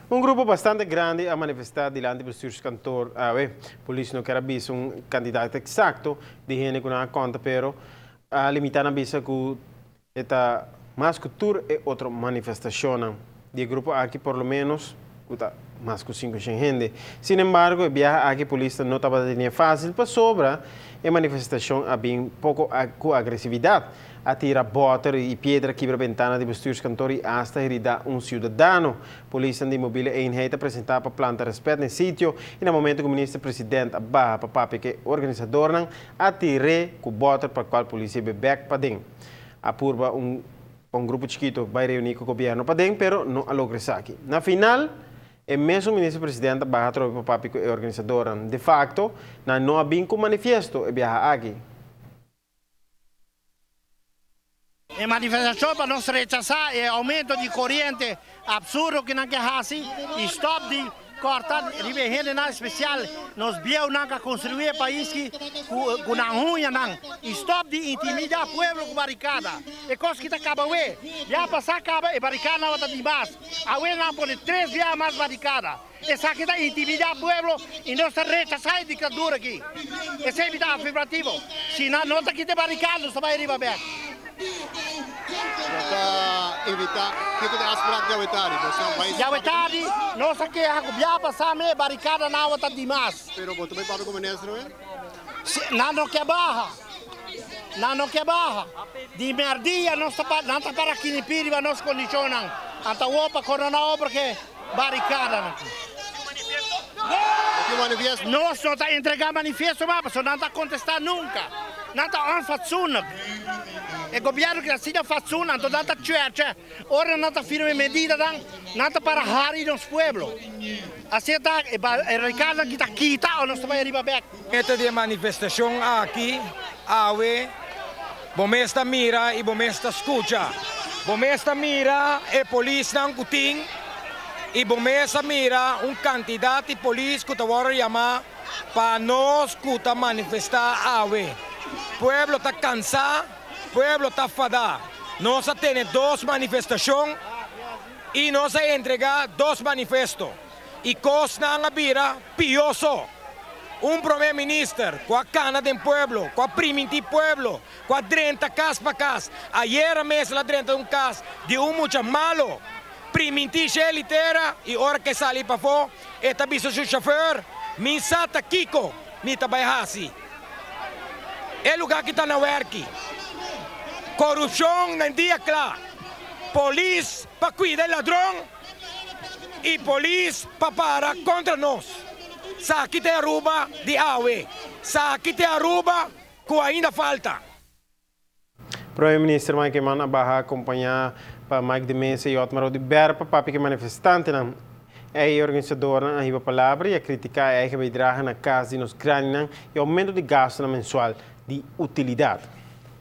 Un grupo bastante grandi a manifesta dilanti bestuurskantoor awe. Polis no kier a bisa un cantidad exacto di hende cu nan a conta pero a limita na bisa cu e ta mas cu tur e otro manifestacionnan di e grupo aki por lo menos cu ta mas cu 500 hende. Sin embargo, e biaha aki polis no tabata tene facil pasobra e manifestacion a bin poco cu agresividad. A tira boter y piedra, kibra bentana di bestuurskantoor y hasta herida un ciudadano. Polis di Mobiele Eenheid a presenta pa planta respet na e sitio y na momento cu minister-president a baha pa papia cu e organisadornan, a tire cu boter pa cual polis a bek paden. A purba un grupo chikito bay reuni cu gobierno paden, pero no a logra esaki. Na final, e mesun minister-president a baha trobe pa papia cu e organisadornan. De facto, nan no a bin cu manifesto e biaha aki. E manifestacion pa nos rechasa e aumento di coriente absurdo cu nan kier haci y stop di corta riba e hendenan, especial nos bieunan cu a construi e pais cu nan huñanan, y stop di intimida pueblo cu baricada. E cos ki ta caba we, ya pasa caba e baricada nan ta di mas, awe nan pone tres biaha mas baricada. Esaki ta intimida pueblo y nos ta rechasa e dictadura aki. Esey ta afirmativo. Si nan no ta kita baricada, nos ta bay riba bek. Bo ta invita, kico ta afspraak di awe tardi? Bo ta bay Diawe tardi, nos a keha cu bia pasa me baricada nan ta di mas. Pero bo ta bay papia cu minister, eh? Si, nan no kier baha. Nan no kier baha. Di merdia nos ta nan ta para kinipiri riba nos condicionnan. Anta wopa corona obra ke baricada nan. Ki manifesto? Nos no ta entrega manifesto mas, pasobra nan ta contesta nunca. Nan ta onfatsoenlijk. E gobierno ki asina fatsoenlijk, anto nan ta tjertje. Ora nan ta firma medida dan, nan ta para hari nos pueblo. Asina ta, e baricada ki ta kita o nos ta bay riba bek. Meta di manifestacion aki, awe, bo mes ta mira y bo mes ta scucha. Bo mes ta mira e polisnan cu tin y bo mes ta mira un cantidad di polis cu ta wordo yama pa nos cu ta manifesta awe. Pueblo ta cansa, pueblo ta fada. Nos a tene dos manifestacion y nos a entrega dos manifesto. Y cosnan a bira pio so. Un prome minister cu a cana den pueblo, cu a priminti pueblo, cu a drenta cas pa cas. Ayera mes el a drenta un cas di un mucha malo. Priminti cielo y tera y ora cu e sali pafo, e ta bisa su chauffeur: "Mi sa ta kico, mi ta bay hasi." E lugar cu ta na werki. Corupcion na dia cla. Polis pa cuida e ladron y polis pa para contra nos. Esaki ta Aruba di awe. Esaki ta Aruba cu ainda falta. Prome Minister Mike Eman a baha acompaña pa Mike de Meza y Otmar Oduber pa papia cu e manifestantenan. E organisadornan a hiba palabra y a critica e eigen bijdrage na cas di nos grandinan y aumento di gasto mensual di utilidad.